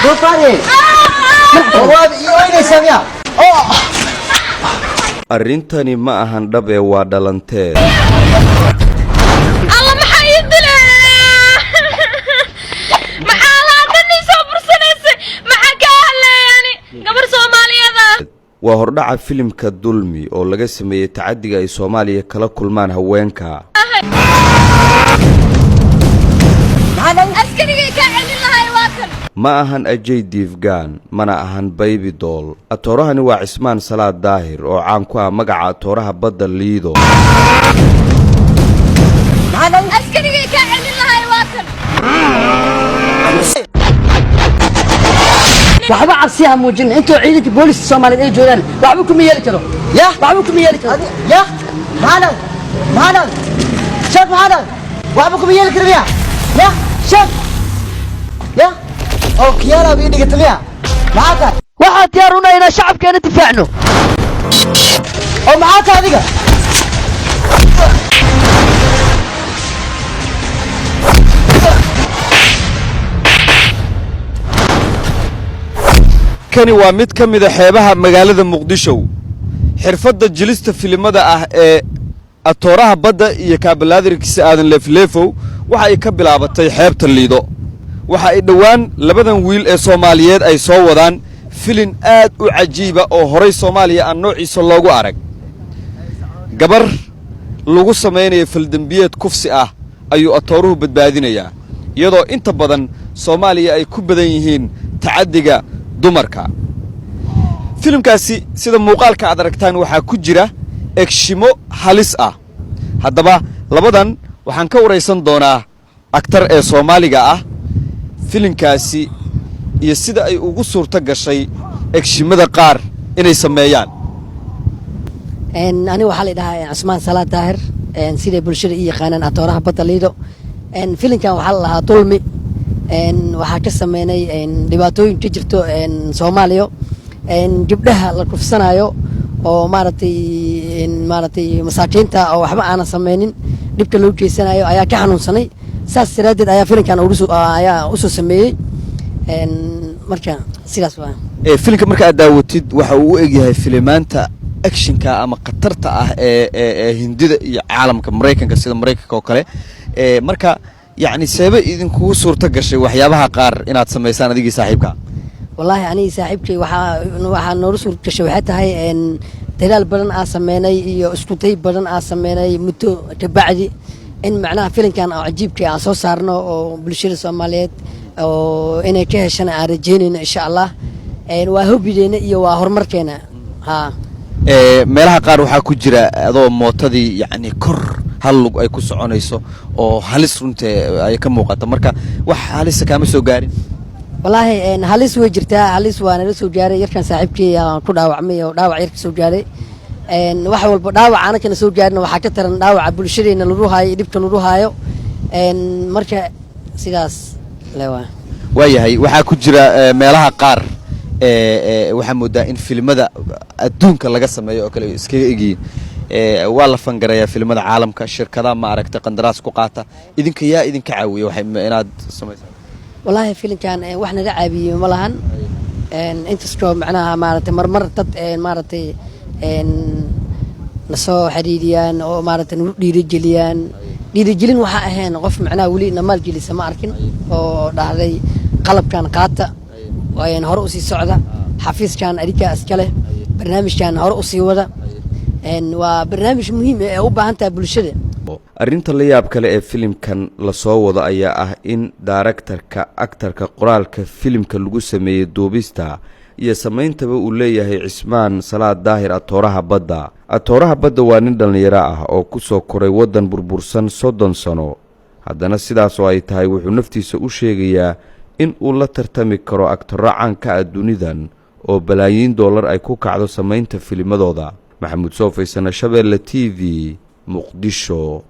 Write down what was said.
Doofaarey, waad ii oynaysaa miya? Arrintani ma ahan dhab ee waa dhalanteed. Alla, maxaa ii dilay? Maxaa laatan ii soo bursanaysay? Maxaa kaa hadleeyani gabar Soomaaliyeed ah? Waa hordhaca filimka Dulmi oo laga sameeyey tacaddiga ay Soomaaliya kala kulmaan haweenka. Askarigay kaa celin lahay waa kan. Ma ahan Ajay Diifgaan, mana ahan Baybi Dool. Atoorahani waa Cismaan Salaad Daahir oo caan ku ah magaca Atooraha Badda Liido. Askarigay kaa celin lahay waa kan. Waxba cabsiyaha muujina. Intoo ciidanka booliska Soomaaliyeed ay joogaan, waxba kuma yeeli karo. Ya. Waxba kuma yeeli karo. Ya, maxaa dhal? Maxaa dhal? Sheeg, maxaa dhal? Waxba kuma yeeli kara miya? Ya, sheeg. Ya, oo kiyaalaab ii dhigata miya? Maxaa tahay? Waxaa diyaar una inaan shacabkeena difaacno. Oo maxaa tahay adiga? Kani waa mid ka mida xeebaha magaalada Muqdisho. Xirfadda jilista filimada ah ee Atooraha Badda iyo kaabalaadirkiisa Aadan Leefleefow waxa ay ka bilaabatay xeebta Liido. Waxa ay dhowaan labadan wiil ee Soomaaliyeed ay soo wadaan filin aad u cajiiba oo horay Soomaaliya aan noociisa loogu arag. Gabar lagu samaynayo faldembiyeed kufsi ah ayuu atooruhu badbaadinayaa, iyadoo inta badan Soomaaliya ay ku badan yihiin tacaddiga dumarka. Filimkaasi sida muuqaalka aad aragtaan waxaa ku jira egshimo halis ah. Haddaba labadan waxaan ka waraysan doonaa aktar ee Soomaaliga ah filimkaasi iyo sida ay ugu suurto gashay egshimada qaar inay sameeyaan. Aniga waxaa la dhahaa Cusmaan Salaad Daahir, siday bulshada ii yaqaanaan Atooraha Badda Liido. Filinkan waxaa la lahaa Dulmi. Waxaa ka sameynay dhibaatooyin ka jirto Soomaaliya, gabdhaha la kufsanayo oo maaragtay masaakiinta oo waxba aanan sameynin dhibka loo geysanayo ayaa ka xanuunsanay. Saas daraaddeed ayaa filinkan ayaa usoo sameeyey. Marka sidaas waa. Filimka marka aad daawatid, waxa uu u egyahay filimaanta actionka ama khatarta ah ee Hindida iyo caalamka Maraykanka, sida Maraykanka oo kale. Marka yacni seebe idinkugu suurto gashay waxyaabaha qaar inaad samaysaan adigii saaxiibka? Wallaahi, anigii saaxiibkay waxaa noola suurta gashay waxay tahay dadaal badan aa sameynay iyo iskuday badan aa sameynay muddo kabacdi in macnaha filinkan oo cajiibka aan soo saarno oo bulshada Soomaaliyeed oo inay ka heshana aan rajeynayno, insha Allah. Waa hobbigeena iyo waa horumarkeena, haa. Meelaha qaar waxaa ku jira adoo mootadii yacni kor hal lug ay ku soconayso oo halis runtee ay ka muuqato. Marka wax halisa kaama soo gaarin? Wallaahi, halis way jirtaa. Halis waa nala soo gaaray. Yarkan saaxiibkii aan ku dhaawacmay oo dhaawac yar ka soo gaaray. Wax walba dhaawac anakana soo gaarin waxaa ka taran dhaawaca bulshadeena lagu haayo iyo dhibka lagu haayo. Marka sidaas le waa. Waayahay, waxaa ku jira meelaha qaar waxaa moodaa in filimada adduunka laga sameeyo oo kale ay iskaga egyihiin. Waa la fangarayaa filimada caalamka, shirkadaha ma aragtay qandaraas ku qaata. Idinka yaa idinka caawiya waxay inaad samaysaan? Wallaahi, filinkan wax naga caabiyey ma lahan. Inkastoo macnaha maaragtay marmar dad maaragtay nasoo xiriiriyaan oo maaragtay nagu dhiirigeliyaan. Dhiirigelin waxaa ahayn qof macnaha weli na maalgelisa ma arkin oo dhahday qalabkan qaata, hore usii socda, xafiiskan adinkaa iskale, barnaamijkan hore usii wada. Waa barnaamij muhiim ah ee u baahan tahay bulshada. Arrinta la yaab kale ee filimkan lasoo wado ayaa ah in daaraktarka, aktarka, qoraalka filimka lagu sameeyey, duubista iyo samayntaba uu leeyahay Cismaan Salaad Daahir, Atooraha Badda. Atooraha Badda waa nin dhallinyaro ah oo ku soo koray waddan burbursan 30 sano. Haddana sidaas oo ay tahay, wuxuu naftiisa u sheegayaa in uu la tartami karo agtaro caanka ah dunidan oo balaayiin dollar ay ku kacdo samaynta filimadooda. Maxamuud Soofaysana, Shabeelle TV, Muqdisho.